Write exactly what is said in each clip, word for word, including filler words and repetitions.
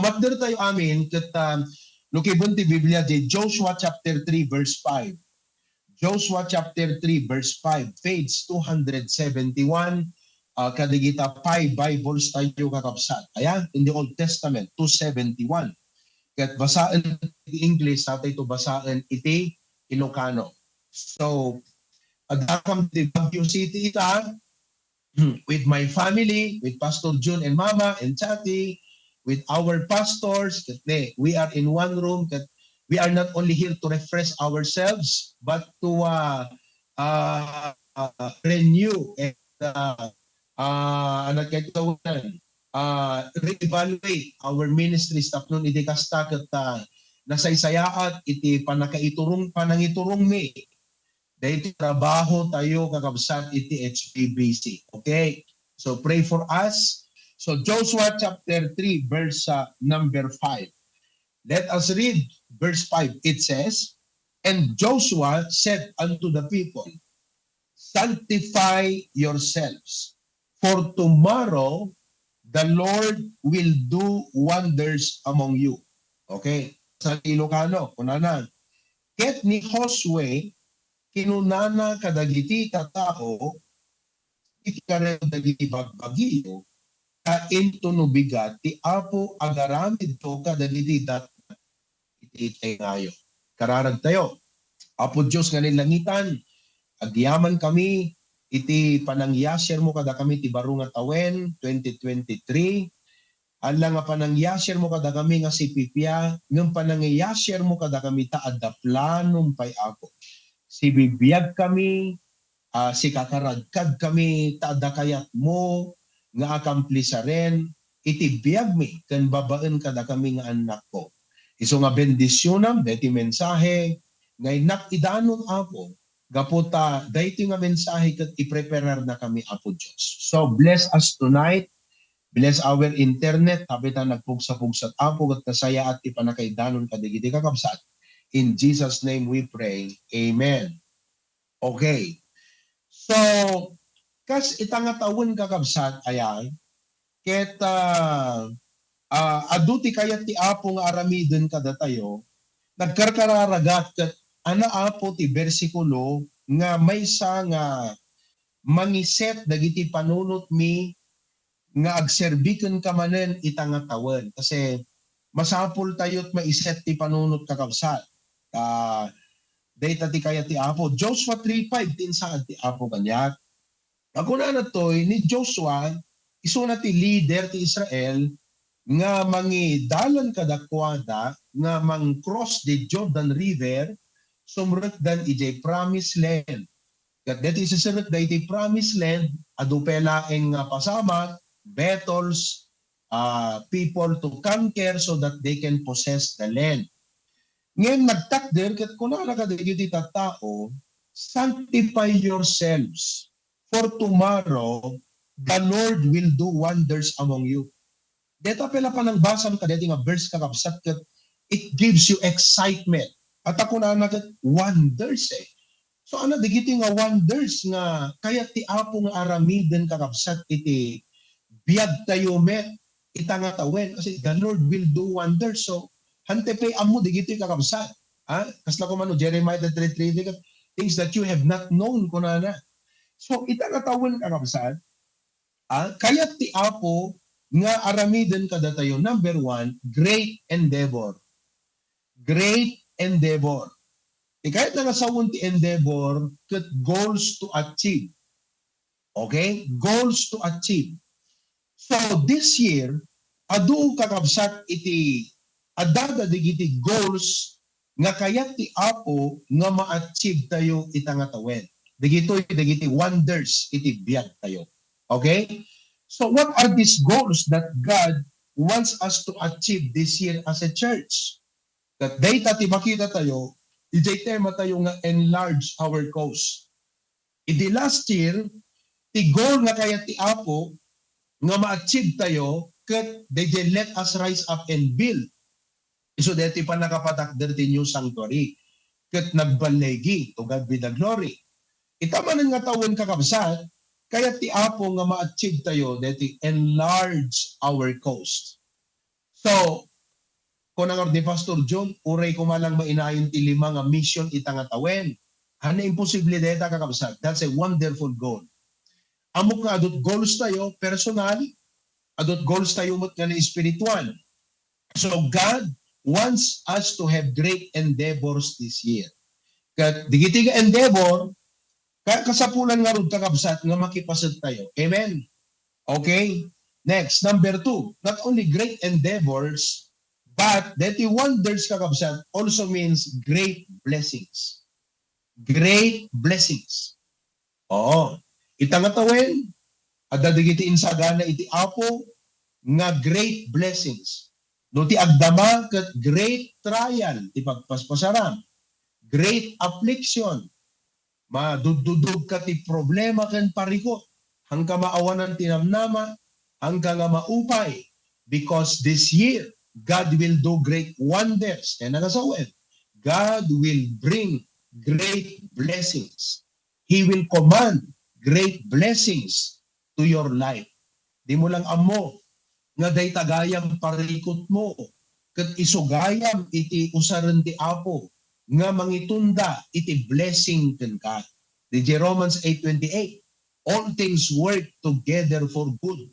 Umatder tayo amin ket, ah, lukiben ti Biblia di Joshua chapter three verse five. Joshua chapter three verse five, page two hundred seventy-one, ah, kadigita five Bibles tayo kakabsat. Ayan, in the Old Testament, two seventy-one. Ket basaen iti English, sa tayo basaen iti Ilocano. So, adda kam ti Baguio City ita, with my family, with Pastor Jun and Mama and Chatty, with our pastors, ket ne, we are in one room, ket we are not only here to refresh ourselves, but to, uh, uh, uh, renew and, uh, uh, ano, ket, uh, reevaluate our ministries tapno iti kasta ket, uh, nasaysayaat iti pannakaiturong-, panangiturongmi daytoy trabaho tayo, kakabsat, iti H B B C. Okay? So, pray for us. So, Joshua chapter three, verse, uh, number five. Let us read verse five. It says, "And Joshua said unto the people, 'Sanctify yourselves, for tomorrow the Lord will do wonders among you.'" Okay? Sa Ilocano, kunana, ket ni Josue, kinunana kadagiti tattao, "Ikarem dagiti bagbagiyo, ta intono bigat ti Apo agaramidto kadagiti datna iti tengngayo." Kararag tayo. Apo Dios nga nen langitan, agyaman kami iti panangyasirmo kadakami ti baro nga tawen, twenty twenty-three. Alla nga panangyasirmo kadakami nga sipipia, ngem panangyasirmo kadakami ta adda planom pay, Apo. Sibibiag kami, ah, sikakaragkag kami ta adda kayatmo nga akamplesaren iti biagmi ken babaen kadakami nga annakko. Isu nga bendisionam daytoy mensahe nga innak idanon, Apo, gapu ta daytoy nga mensahe ket iprepararnakami, Apo Dios. So, bless us tonight. Bless our internet. Happy ta nagpugsa-pugsat, Apo, ket nasayaat ti pannakaidanon kadagiti kakabsat. In Jesus' name we pray. Amen. Okay. So, kas ita nga tawen, kakabsat, ayan, ket, ah, ah, adu ti kayat ti Apo nga aramiden kadatayo, nagkarkararagat ket ana, Apo, ti bersikulo nga maysa nga mangiset dagiti panunotmi nga agserbi kenka manen ita nga tawen. Kasi masapul tayo ti maiset ti panunot, kakabsat. Ah, dayta ti kayat ti Apo. Joshua three five ti insaad ti Apo kaniak. Kunana toy ni Joshua, isuna ti leader ti Israel, nga mangidalan kadakuada nga mangcross di Jordan River, sumrekdan idiay Promised Land. Ket daytoy iserrek daytoy Promised Land, adu pay laeng nga pasamak, battles, ah, people to conquer so that they can possess the land. Ngem nagtakder ket kunana kadagiti tattao, "Sanctify yourselves, for tomorrow the Lord will do wonders among you." Deta pay la panangbasam kadaytoy nga verse, kakabsat, ket it gives you excitement. Ata kunana ket wonders, eh. So, ana dagiti nga wonders nga kayat ti Apo nga aramiden, kakabsat, iti biagtayo met ita nga tawen. Kasi the Lord will do wonders. So, hante pay ammo dagiti, kakabsat. Ha? Kasla koma no Jeremiah thirty-three, things that you have not known, kunana. So, ita nga tawen, kakabsat, ah, kayat ti Apo nga aramiden kadatayo, number one, great endeavor. Great endeavor. Ti kayatna nga sawen ti endeavor ket goals to achieve. Okay? Goals to achieve. So, this year, adu, kakabsat, iti adda dagiti goals nga kayat ti Apo nga ma-achieve tayo ita nga tawen. Dagitoy dagiti wonders iti biag tayo. Okay? So, what are these goals that God wants us to achieve this year as a church? Ket dayta ti makita tayo, idiay tema tayo nga enlarge our cause. Idi last year, ti goal nga kayat ti Apo nga ma-achieve tayo ket daydiay let us rise up and build. Isu daytoy pannakapatakder ti new sanctuary ket nagballigi, to God be the glory. Ita manen nga tawen, kakabsat, kayat ti Apo nga ma-achieve tayo daytoy enlarge our coast. So, Kuna ngarud ni Pastor John, uray koma lang mainayon ti lima nga mission ita nga tawen. Ania, imposible dayta, kakabsat. That's a wonderful goal. Ammok nga adut goals tayo, personal, adut goals tayo met nga ni spiritual. So God wants us to have great endeavors this year. Ket digiti nga endeavor, ka-, kasapulan ngarud, kakabsat, nga makipaset tayo. Amen? Okay? Next, number two, not only great endeavors, but that wonders, kakabsat, also means great blessings. Great blessings. Oo. Ita nga tawen, adda dagiti insagana iti Apo nga great blessings. No ti agdama ket great trial ti pagpaspasaram, great affliction, maduddudog ka ti problema ken parikut, haanka maawanan ti namnama, haanka nga maupay, because this year, God will do great wonders. Kaya nagasawen, God will bring great blessings. He will command great blessings to your life. Di mo lang ammo nga dayta gayam parikutmo, ket isu gayam iti usaren ti Apo nga mangitunda iti blessing kenka. Di Romans eight twenty-eight, "All things work together for good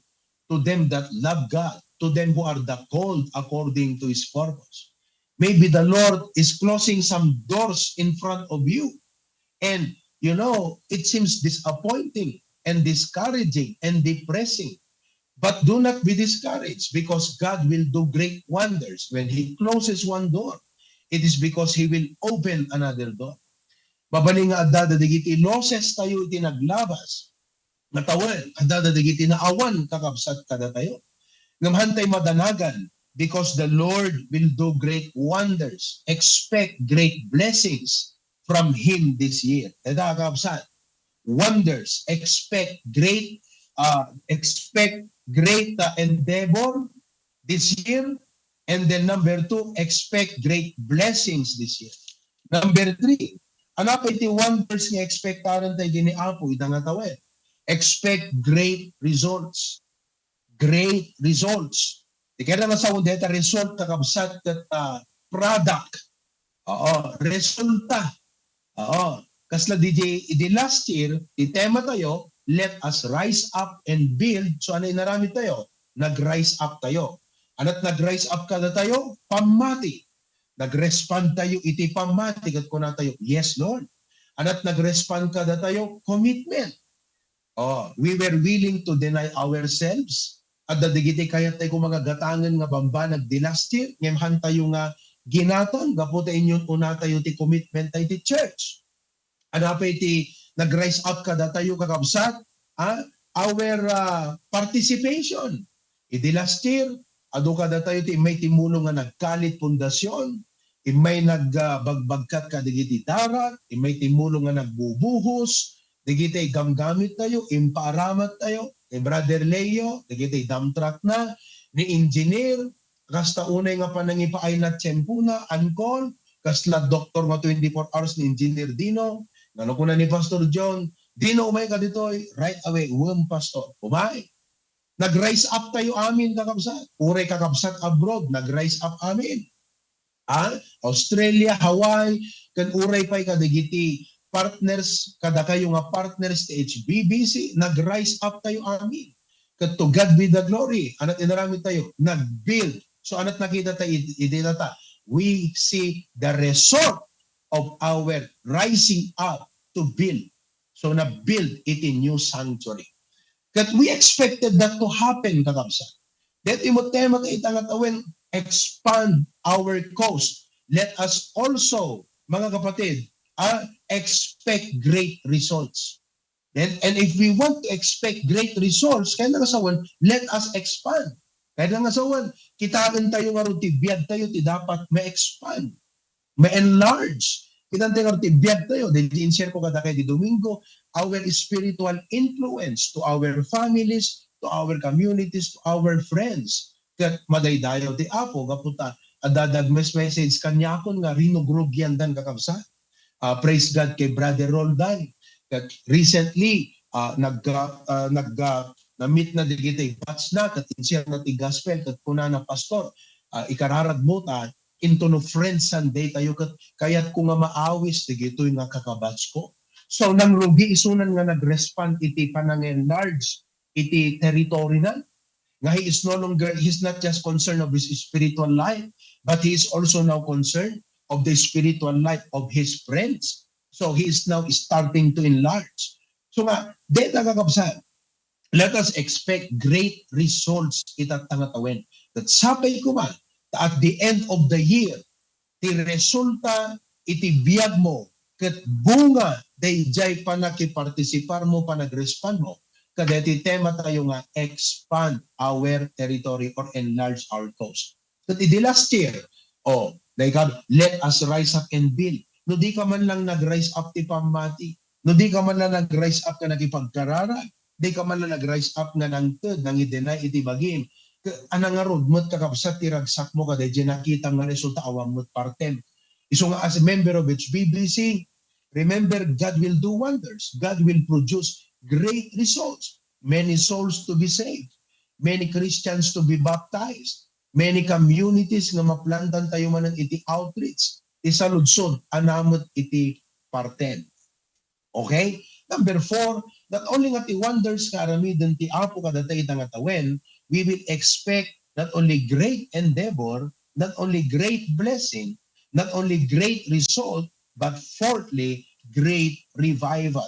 to them that love God, to them who are the called according to His purpose." Maybe the Lord is closing some doors in front of you. And, you know, it seems disappointing and discouraging and depressing. But do not be discouraged, because God will do great wonders. When He closes one door, it is because He will open another door. Mabalin nga adda dagiti losses tayo iti naglabas nga tawen, adda dagiti naawan, kakabsat, kadatayo. Ngem haantay madanagan, because the Lord will do great wonders. Expect great blessings from Him this year. Dayta, kakabsat, wonders. Expect great, uh, expect great, uh, endeavor this year. And then number two, expect great blessings this year. Number three, ania pay ti wonders nga expectaren tayo iti ni Apo ita nga tawen? Expect great results. Great results. Ti kayatna nga sawen dayta result, kakabsat, ket, ah, product. Oo, resulta. Oo. Kasla di, di, di last year, ti tema tayo, "Let us rise up and build." So, ania inaramid tayo? Nag-rise up tayo. Ania't nag-rise up kadatayo? Pammati. Nag-respond tayo iti pammati ket kuna tayo, "Yes, Lord." Ania't nag-respond kadatayo? Commitment. Oh, we were willing to deny ourselves. Adda dagiti kayat tayo koma nga gatangen nga bambanag di last year, ngem haantayo nga ginatang gapu ta inyon-una tayo ti commitment tayo ti church. Ania pay ti nag-rise up kadatayo, kakabsat? Ah, our, ah, participation. Idi last year, adu kadatayo ti immay timmulong nga nagkalit pundasyon, immay nag, ah, bagbagkat kadagiti darak, immay timmulong nga nagbubuhos, dagiti gamgamit tayo, impaaramat tayo, ni Brother Leo, dagiti dump truck na, ni engineer, kasta unay nga panangipaay na tiempona, on call, kasla doktor nga twenty-four hours ni Engineer Dino, ngano kuna ni Pastor John, "Dino, umayka ditoy," right away, "Wen, Pastor." Umay. Nag-rise up tayo amin, kakabsat. Uray kakabsat abroad, nag-rise up amin. Ah, Australia, Hawaii, ken uray pay kadagiti partners, kadakayo nga partners ti H B B C, nag-rise up tayo amin. Ket to God be the glory. Ania't inaramid tayo? Nag-build. So, ania't nakita tayo iti, iti data? We see the result of our rising up to build. So, na-build iti new sanctuary. Ket we expected that to happen, kakabsat. Daytoy met tema ta ita nga tawen, expand our coast. Let us also, mga kapatid, ah, expect great results. Then, and if we want to expect great results, kayatna nga sawen, let us expand. Kayatna nga sawen, kitaen tayo ngarud ti biag tayo ti dapat ma-expand, ma-enlarge. Kitaen tayo ngarud ti biag tayo, daydi in-share ko kadakay di Domingo, our spiritual influence to our families, to our communities, to our friends. Ket madaydayaw ti Apo gapu ta adda nag-message kaniakon nga rinugrugiandan, kakabsat. Ah, praise God kay Brother Roldan. Ket recently, ah, nag-, ah, nag-, ah, na-meet na dagiti batch na, ket in-share na ti gospel, ket kunana, "Pastor, ah, ikararagmo ta, intono Friends Sunday tayo ket kayatko nga maawis dagitoy nga kakabatsko. So, nangrugi isunan nga nag-respond iti panang-enlarge iti territory na, nga he is no longer, he's not just concerned of his spiritual life, but he is also now concerned of the spiritual life of his friends. So, he is now starting to enlarge. So nga, deta kakabsat, let us expect great results ita nga tawen. Ket sapay koma, ta at the end of the year, ti resulta iti biagmo ket bunga daydiay panakipartisiparmo, panagrespondmo kadaytoy tema tayo nga expand our territory or enlarge our coast. Ket idi last year, oh, like, let us rise up and build. No di ka man lang nag-rise up ti pammati, no di ka man lang nag-rise up nga nakipagkararag, di ka man lang nag-rise up nga nangted, nangidenay iti bagim. Ke-, anangarud met kakabsat ti ragsakmo kadaydiay nakitam nga resulta, awan met partem. Isu nga as a member of H B B C, remember, God will do wonders. God will produce great results. Many souls to be saved. Many Christians to be baptized. Many communities nga maplantan tayo manen iti outreach, ti saludsod, ania met iti parten. Okay? Number four, not only nga ti wonders nga aramiden ti Apo kadata ita nga tawen, we will expect not only great endeavor, not only great blessing, not only great result, but fourthly, great revival.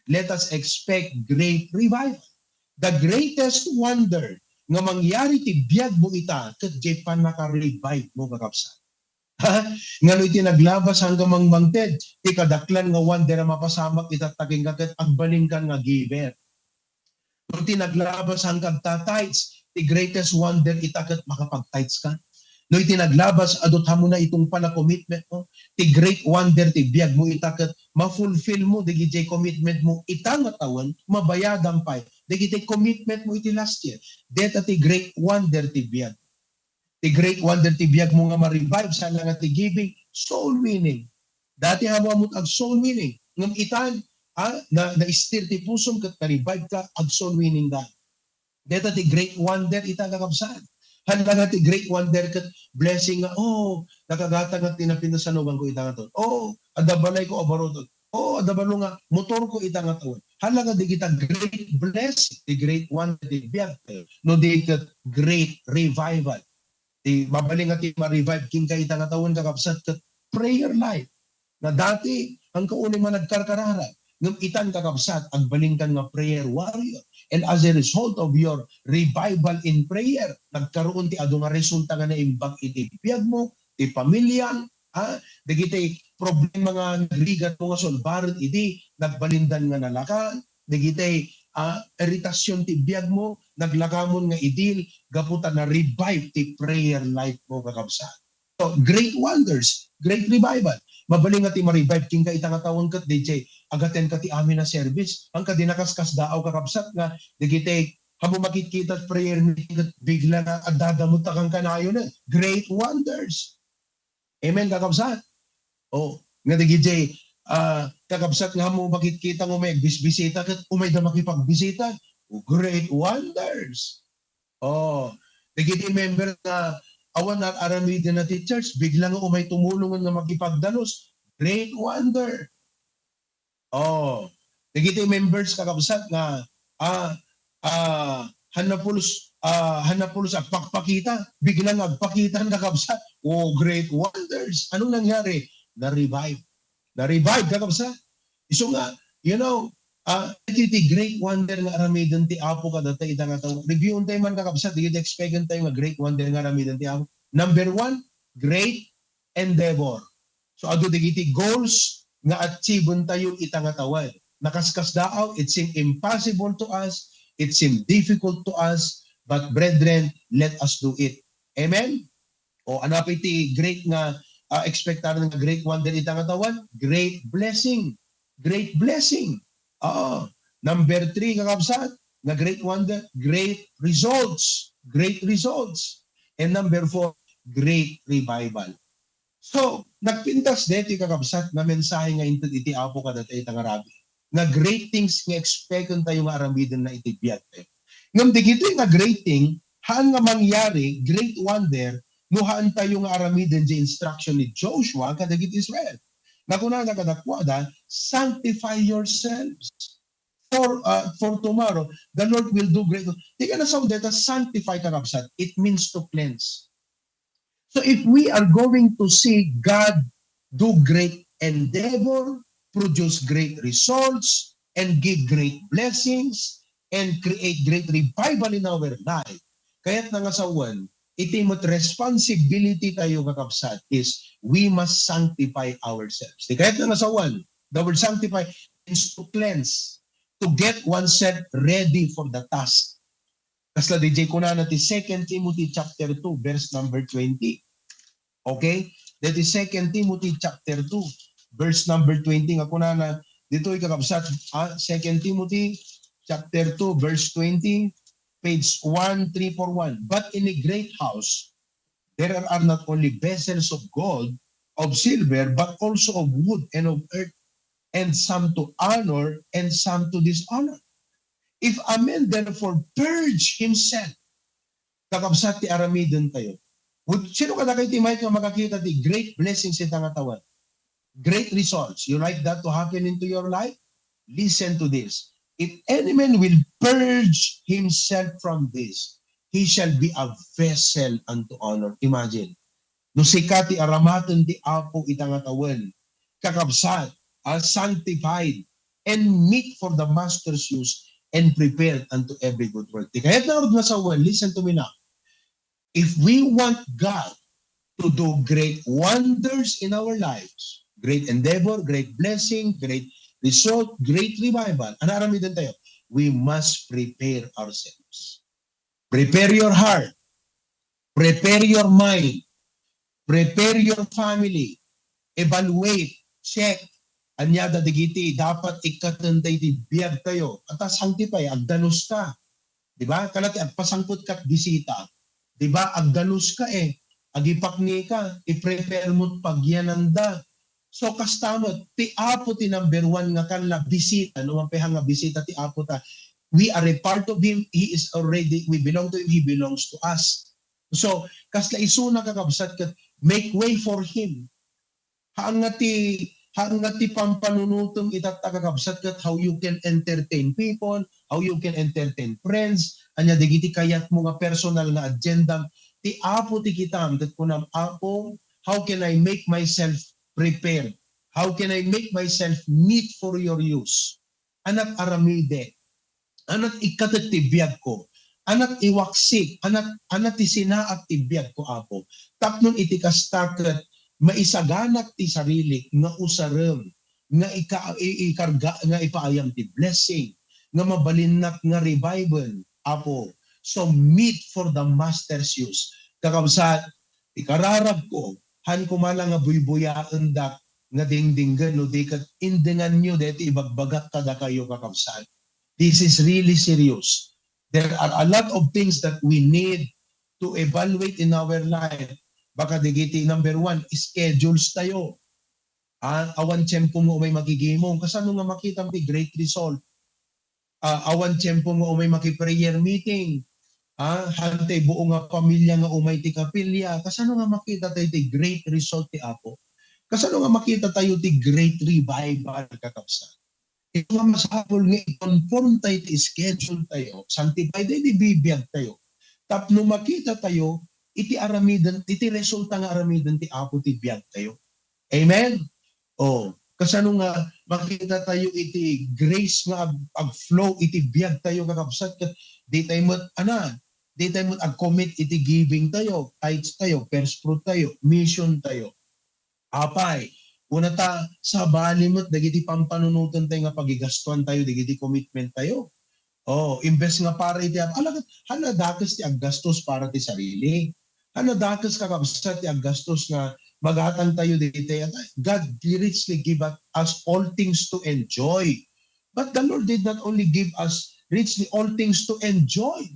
Let us expect great revival. The greatest wonder nga mangyari ti biagmo ita ket diay pannaka-revive mo, kakabsat. Ha? Ngano iti naglabas, saan ka mangmangted, ti kadaklan nga wonder a mapasamak ita ta kenka ket agbalinkan nga giver. No ti naglabas, saan ka agta-tithes, ti greatest wonder ita ket makapag-tithes ka. No iti naglabas, adu ti ammona itungpal a commitment mo, ti great wonder ti biagmo ita ket ma-fulfill mo dagiti commitment mo ita nga tawen, mabayadan pay dagiti commitment mo iti last year. Deta ti great wonder ti biag. Ti great wonder ti biagmo nga ma-revive, saan la nga ti giving, soul winning. Dati ammom met ag-soul winning. Ngem itan, ah, na, na-stir ti pusom ket na-revive ka, ag-soul winning ka. Deta ti great wonder ita, kakabsat. Haan la nga ti great wonder ket blessing nga, oh, nakagatang nga ti napinasanogan ko ita nga tawen. Oh, adda balay ko a baruton. Oh, adda balo nga motor ko ita nga tawen. Haan la nga dagita great blessing, ti great wonder ti biag, no di ket great revival. Ti mabalin nga ti ma-revive kenka ita nga tawen, kakabsat, ket prayer life. Nga dati, saan ka unay nga nagkarkararag. Ngem itan, kakabsat, agbalinkan nga prayer warrior. And as a result of your revival in prayer, nagkaroon ti adu nga resulta nga naimbag iti biagmo, ti pamiliam, ha? Dagiti problema nga nagrigatmo nga solbaren idi, nagbalindan nga nalakan, dagiti, ah, iritasion ti biagmo, naglakamon nga idil, gapu ta na-revive ti prayer life mo, kakabsat. So, great wonders, great revival. Mabalin nga ti ma-revive kenka ita nga tawen ket diay ag-attend ka ti amin a service. Saan ka di nakaskasdaaw, kakabsat, nga dagiti ammom a makitkita prayer meeting ket bigla nga adda damot a kankanayonen. Great wonders. Amen, kakabsat? Oh, nga dagiti, ah, kakabsat nga ammom a makitkita nga umay agbisbisita ket umayda makipagbisita. Oh, great wonders. Oh, dagiti member nga awan ar-aramiden na ti church, bigla nga umay tumulongen nga makipagdalus. Great wonder. Oh, dagiti members, kakabsat, nga, ah, ah, haan na pulos, ah, haan na pulos agpakpakita, bigla nga agpakita, kakabsat. Oh, great wonders. Anong nangyari? Na-revive. Na-revive, kakabsat. Isu nga, you know, ah, iti ti great wonder nga aramiden ti Apo kadata ita nga tawen. Review tayo man, kakabsat, dagiti expected tayo nga great wonder nga aramiden ti Apo. Number one, great endeavor. So, adu dagiti goals nga achieve tayo ita nga tawen. Nakaskasdaaw, it seem impossible to us, it seem difficult to us, but brethren, let us do it. Amen? O, ania pay ti great nga, ah, expected nga great wonder ita nga tawen? Great blessing. Great blessing. Ah, number three, kakabsat, nga great wonder, great results. Great results. And number four, great revival. So, nagpintas deti, kakabsat, nga mensahe nga inted iti Apo kadata ita nga rabii. Nga great things nga expected tayo nga aramiden na iti biag tayo. Ngem dagitoy nga great thing, haan nga mangyari, great wonder, no haantayo nga aramiden ti instruction ni Joshua kadagiti Israel. Nga kunana kadakuada, "Sanctify yourselves for, uh, for tomorrow, the Lord will do great." Ti kanasaw deta sanctify, kakabsat, it means to cleanse. So if we are going to see God do great endeavor, produce great results, and give great blessings, and create great revival in our life, kayatna nga sawen, iti met responsibility tayo, kakabsat, is we must sanctify ourselves. Ti kayatna nga sawen, the word sanctify means to cleanse, to get oneself ready for the task. Kasla diay kunana ti Second Timothy chapter two, verse number twenty. Okay? That is Second Timothy chapter two, verse number twenty, nga kunana ditoy, kakabsat, ah, Second Timothy chapter two, verse twenty, page one three four one. "But in a great house, there are not only vessels of gold, of silver, but also of wood and of earth, and some to honor and some to dishonor. If a man therefore purge himself," kakabsat, ti aramiden tayo. With, sino kadakayo ti maikkan nga makakita ti great blessings ita nga tawen? Great results. You like that to happen into your life? Listen to this. "If any man will purge himself from this, he shall be a vessel unto honor." Imagine. No sika ti aramaten ti Apo ita nga tawen, kakabsat, are sanctified and meet for the master's use and prepared unto every good work. Ti kayatna nga sawen, listen to me now. If we want God to do great wonders in our lives, great endeavor, great blessing, great result, great revival, ano aramiden tayo? We must prepare ourselves. Prepare your heart. Prepare your mind. Prepare your family. Evaluate, check. Ania dagiti dapat ikkaten tayo iti biag tayo. Ata, sanctify, agdanus ka. Di ba? Kala ti agpasangpet kat bisita. Di ba? Agdanus ka eh. Agipakni ka, i-prepare mo pagyananda. So, kasta met, ti Apo ti number one nga kanla bisita, no? Mapihang nga bisita ti Apo ta. We are a part of Him. He is already, we belong to Him. He belongs to us. So, kasla isuna, kakabsat, ket make way for Him. Haan nga ti, haan nga ti pampanunotem itatta, kakabsat, ket how you can entertain people, how you can entertain friends, ania dagiti kayatmo nga personal nga agenda. Ti Apo ti kitam, ket kunam, "Apo, how can I make myself prepared? How can I make myself meet for your use?" Anak aramide, anak ikkatek ti biagko, anak iwaksik, anak, anak ti sinaak ti biagko, Apo. Tapno iti kasta ket maisaganak ti sarilik nga usarem, nga ika-, i-, ikarga, nga ipaayam ti blessing, nga mabalinnak nga revival, Apo. So meet for the master's use. Kakabsat, ikararagko, han kumala nga buybuyaendak nga dingdinggen no di ket indenganyo daytoy ibagbagak kadakayo, kakabsat. This is really serious. There are a lot of things that we need to evaluate in our life. Baka dagiti number one, schedules tayo. Ah, awan tiempo nga umay makigimong. Kasano nga makitam ti great result? Ah, awan tiempo nga umay maki-prayer meeting. Ah, hantay buo nga pamilya nga umay ti kapilya. Kasano nga makita tayo ti great result ti Apo? Kasano nga makita tayo ti great revival, kakabsat? Ito nga masapul nga i-conform tayo ti schedule tayo, sanctify tayo ti bibiag tayo. Tapno makita tayo iti aramiden, iti resulta nga aramiden ti Apo ti biag tayo. Amen? Oh, kasano nga makita tayo iti grace nga ag-, agflow iti biag tayo, kakabsat, ket di tayo met, ana, di tayo met ag-commit iti giving tayo, tithes tayo, first fruit tayo, mission tayo. Apay, kuna ta sabali met dagiti pampanunoten tayo nga pagigastuan tayo, dagiti commitment tayo. Oh, imbes nga para iti Apo, alagad, haan a dakes ti aggastos para ti sarili. Haan a dakes, kakabsat, ti aggastos nga magatang tayo ditoy. God richly give us all things to enjoy. But the Lord did not only give us richly all things to enjoy,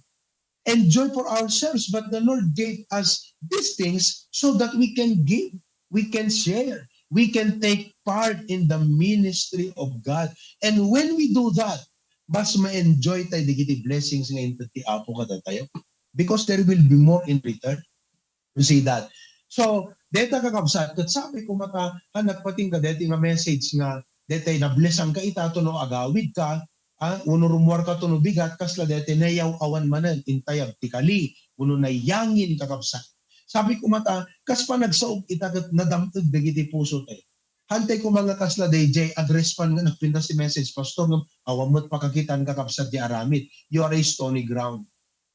enjoy for ourselves, but the Lord gave us these things so that we can give, we can share, we can take part in the ministry of God. And when we do that, mas ma-enjoy tayo dagiti blessings nga inted ti Apo kadatayo, because there will be more in return. You see that? So, deta kakabsat, ket sabi ko mata, ha, nagpatingga deti nga message nga, deti nablesangka ita, to no agawidka, ah, uno rumuarka to no bigat, kasla deti nayaw-awan manen, intayab ti kali, uno nayangin kakabsat. Sabi ko mata, kas panagsaog ita ket nadam-eg dagiti puso tayo. Hantay ko mga kasla dayjay, agrespond nga nagpintas ti message, Pastor, ngem awan met pakakitan kakabsat di aramid. You are a stony ground.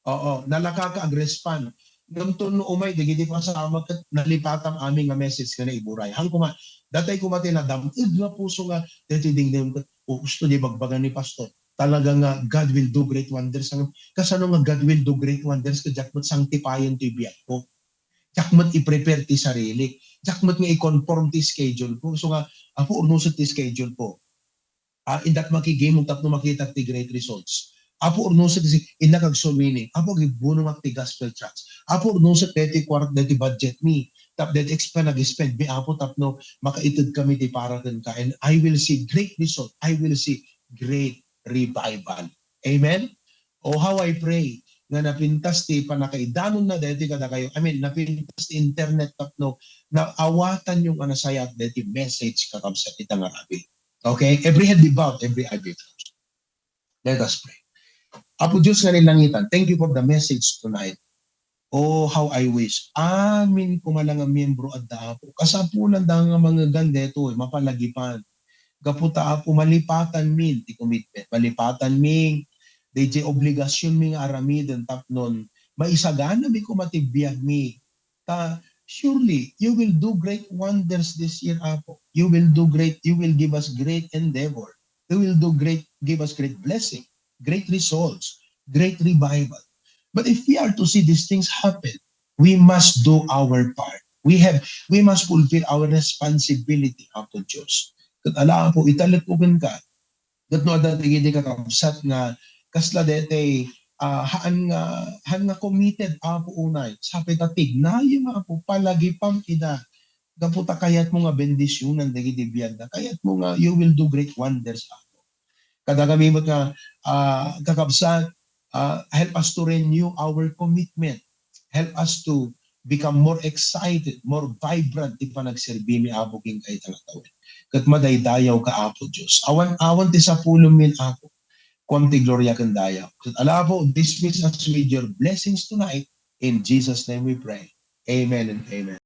Oo, nalaka ka agrespond. Ngem no umay dagiti pasamak ket nalipatam amin nga message nga naiburay. Han koma, datay koma ti nadam-eg nga puso nga deti dingdem ket, "O, gusto di bagbaga ni Pastor. Talaga nga God will do great wonders." Ang, kasano nga God will do great wonders ket diak met sanctify-en ti biag ko? Diak met i-prepare ti sarili. Diak met nga i-conform ti schedule ko. So nga, "Apo, urnuset ti schedule ko." Ah, indak makigimong tapno makitak ti great results. Apo, urnuset ti, indak agsumini. Apo, agbunongak ti gospel tracts. Apo, urnuset deti kuart-, deti budget mi. Tap deti exp-, nag-spend mi, Apo, tapno makaited kami ti para kenka. And I will see great result. I will see great revival. Amen? Oh, how I pray nga napintas ti pannakaidanonna deti kadakayo. I mean, napintas ti internet tapno naawatanyo nga nasayaat deti message kakabsat ita nga rabii. Okay? Every head be bowed, every eye be closed. Let us pray. Apo Dios nga nia langitan, thank you for the message tonight. Oh, how I wish. Amin koma la nga miyembro adda, Apo. Kasapulan da nga mangngegan detoy, mapalagipan. Gapu ta, Apo, malipatan min ti commitment. Malipatan mi dayjay obligasion mi nga aramiden tapnon maisagana mi koma ti biag mi. Ta, surely, you will do great wonders this year, Apo. You will do great, you will give us great endeavor. You will do great, give us great blessing, great results, great revival. But if we are to see these things happen, we must do our part. We have, we must fulfill our responsibility, Apo Dios. Ket ala, Apo, italek ko kenka. Ket no adda dagiti kakabsat nga kasla deti, ah, haan nga, haan nga committed, Apo, unay. Sapay ta tignayem, Apo, palagipam ida. Gapu ta kayatmo nga bendisionan dagiti biagda. Kayatmo nga you will do great wonders, Apo. Kadagami met nga, ah, kakabsat, ah, help us to renew our commitment. Help us to become more excited, more vibrant ti panagserbimi, Apo, kenka ita nga tawen. Ket madaydayawka, Apo Dios. Awan, awan ti sapulem min, Apo. Kuam ti gloria ken dayaw. Ket ala, Apo, dismiss us with your blessings tonight. In Jesus' name we pray. Amen and amen.